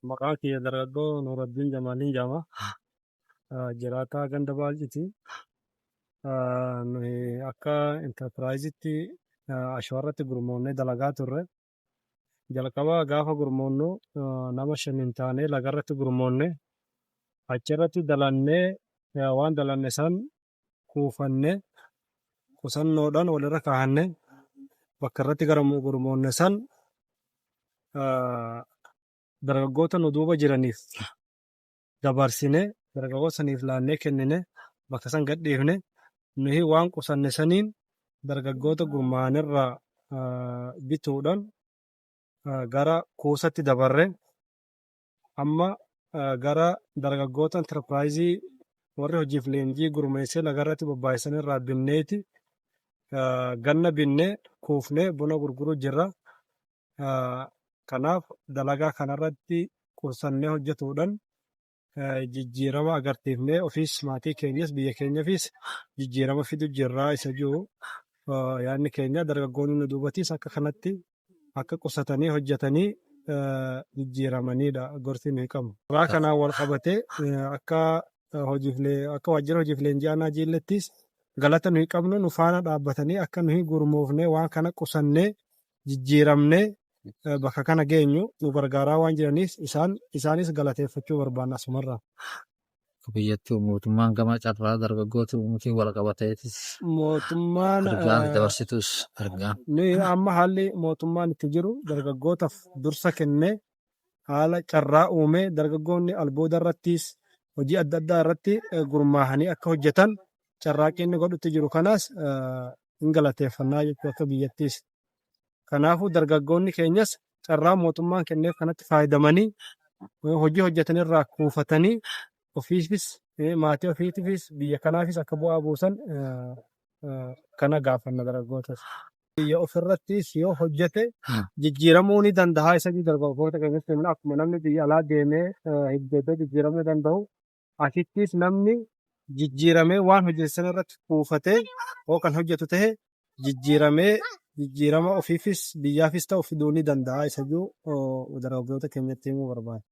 Maqaan kiyya dargaggoo Nuuraddiin Jamaaliin jedhama. Jiraataa ganda Baalciiti. Nuyi akka intarpiraayizitti ashawarratti gurmoonnee dalagaa turre. Jalqaba gaafa gurmoonnu nama shaniin taanee lagarratti gurmoonne. Achirratti dalannee waan dalanne san kuufanne qusannoodhaan walirra kaahanne bakka irratti gara gurmoonne san dargaggoota nu duuba jiraniif dabarsine, dargaggoota saniif laannee kennine, bakka san gadhiifne. Nuyi waan qusanne saniin dargaggoota gurmaa'anirraa bituudhaan gara kuusatti dabarre. Amma gara dargaggoota intarpiraayizii warri hojiif leenjii gurmeessee lagarratti bobbaa'isan irraa binneeti ganna binnee kuufnee buna gurguruu jirra. Kanaaf dalagaa kanarratti qusannee hojjetuudhaan jijjiirama agarsiifnee ofiis maatii keenyas biyya keenyaafis jijjiirama fidu jirra isa jiru yaadni keenya. Dargaggoonni nu duubatis akka kanatti akka qusatanii hojjetanii jijjiiramanidha gorsi nuyi qabnu. Karaa kanaan wal qabatee akka hojiif akka waajjira hojiif leenjii aanaa Jiillettis galata nuyi qabnu, nu faana dhaabbatanii akka nuyi gurmoofnee waan kana qusannee jijjiiramnee bakka kana geenyu nu gargaaraa waan jiraniif isaan isaanis galateeffachuu barbaanna asumarraa. Biyyattii mootummaan gama carraa dargaggoota uumuutiin wal qabateetis Mootummaan ergaan dabarsitus ergaan. Nuyi amma haalli mootummaan itti jiru dargaggootaaf dursa kennee haala carraa uumee dargaggoonni albuuda irrattis hojii adda addaa irratti gurmaahanii akka hojjetan carraaqqii inni godhutti jiru kanaas hin galateeffannaa jechuu akka biyyattiis. Kanaafuu dargaggoonni keenyas carraa mootummaan kenneef kanatti fayyadamanii hojii hojjetan irraa kuufatanii ofiifis, maatii ofiitiifis, biyya kanaafis akka bu'aa buusan kana gaafanna dargaggootas. Biyya ofirrattis yoo hojjete jijjiiramuu ni danda'a isa dargaggoota keenyatti himna. Akkuma namni biyya alaa deemee hojjetee jijjiiramuu danda'u, asittis namni jijjiiramee waan hojjete sana irratti kuufatee yoo kan hojjetu ta'e jijjiiramee jijjiirama ofiifis biyyaafis ta'u fiduu ni danda'a isa jiru dargaggoota keenyatti himuu barbaada.